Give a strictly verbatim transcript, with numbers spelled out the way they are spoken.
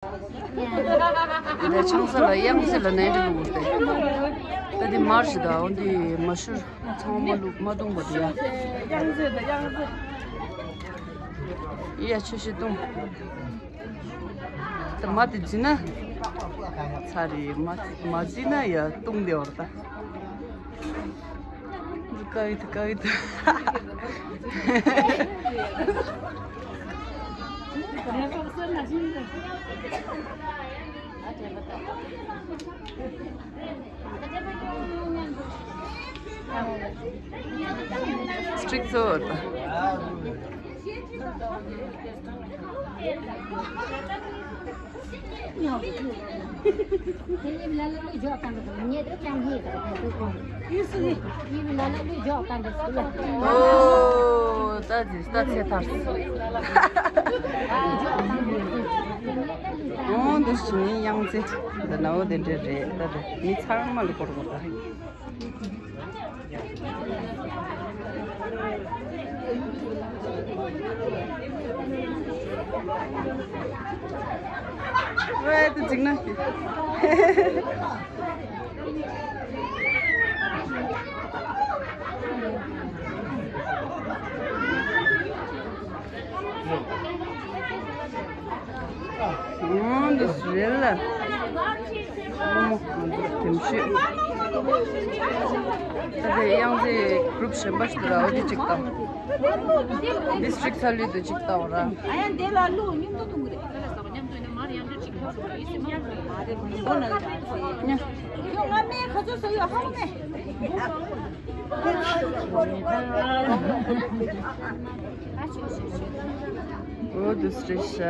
འདི་ཆང་ས་ལ་གཡང་རྩེ་ལ་ནན་འདྲི་ལུག་སྟེ། ད་འདི་མར་ཞིག་དང་འོ་འདི་མ་ཤུར་ཚང་མ་ལུག་མ་བཏུང་བ་འདི་ཡ། གཡང་རྩེ་དང་གཡང་རྩེ། ཡ་ཆུ་ཞིག་བཏུང་། ད་མ་དེ་བརྫིས་ན། ཚ་རེད་མ་མ་བརྫིས་ན་ཡ་བཏུང་བདེ་བར་ད། འདི་དཀའ་གི་འདུག་དཀའ་གི་འདུག་སི་ཊིག་ཚོ་ད། ཨོ། ད་ཟིག་ད་ཚེ་ཐར། ཨོ་འདི་ཞིག་ནི་གཡང་རྩེ། འདི་ན་འོ་དེ་འདྲ་རེད་ད་རེད། མི་ཚང་མ་ལ་སྐོར་དགོས་ད། ཝེ་དུ་ཅིག་ན། འོ་འདི་རེད་ལ། ཨོ་མོ་འདི་དེམ་ཤེས། ད་དེ་གཡང་རྩེ་གུ་རུབ་གཞན་པ་ཞིག་འདུག་ར། འོ་དེ་གཅིག་དང་། ཌི་སི་ཊིག་ཚ་ལུས་དུ་གཅིག་དང་ར། ཨ་ཡང་དེ་ལ་ལུ་མཉམ་དུ་འཐུང་གི་རེད། ཁྱོད་ང་མའི་ཁ་ཚོད་ཟ་ཡོད་ཧ་གོ་མེད། འོ་འདི་རེད་ཤག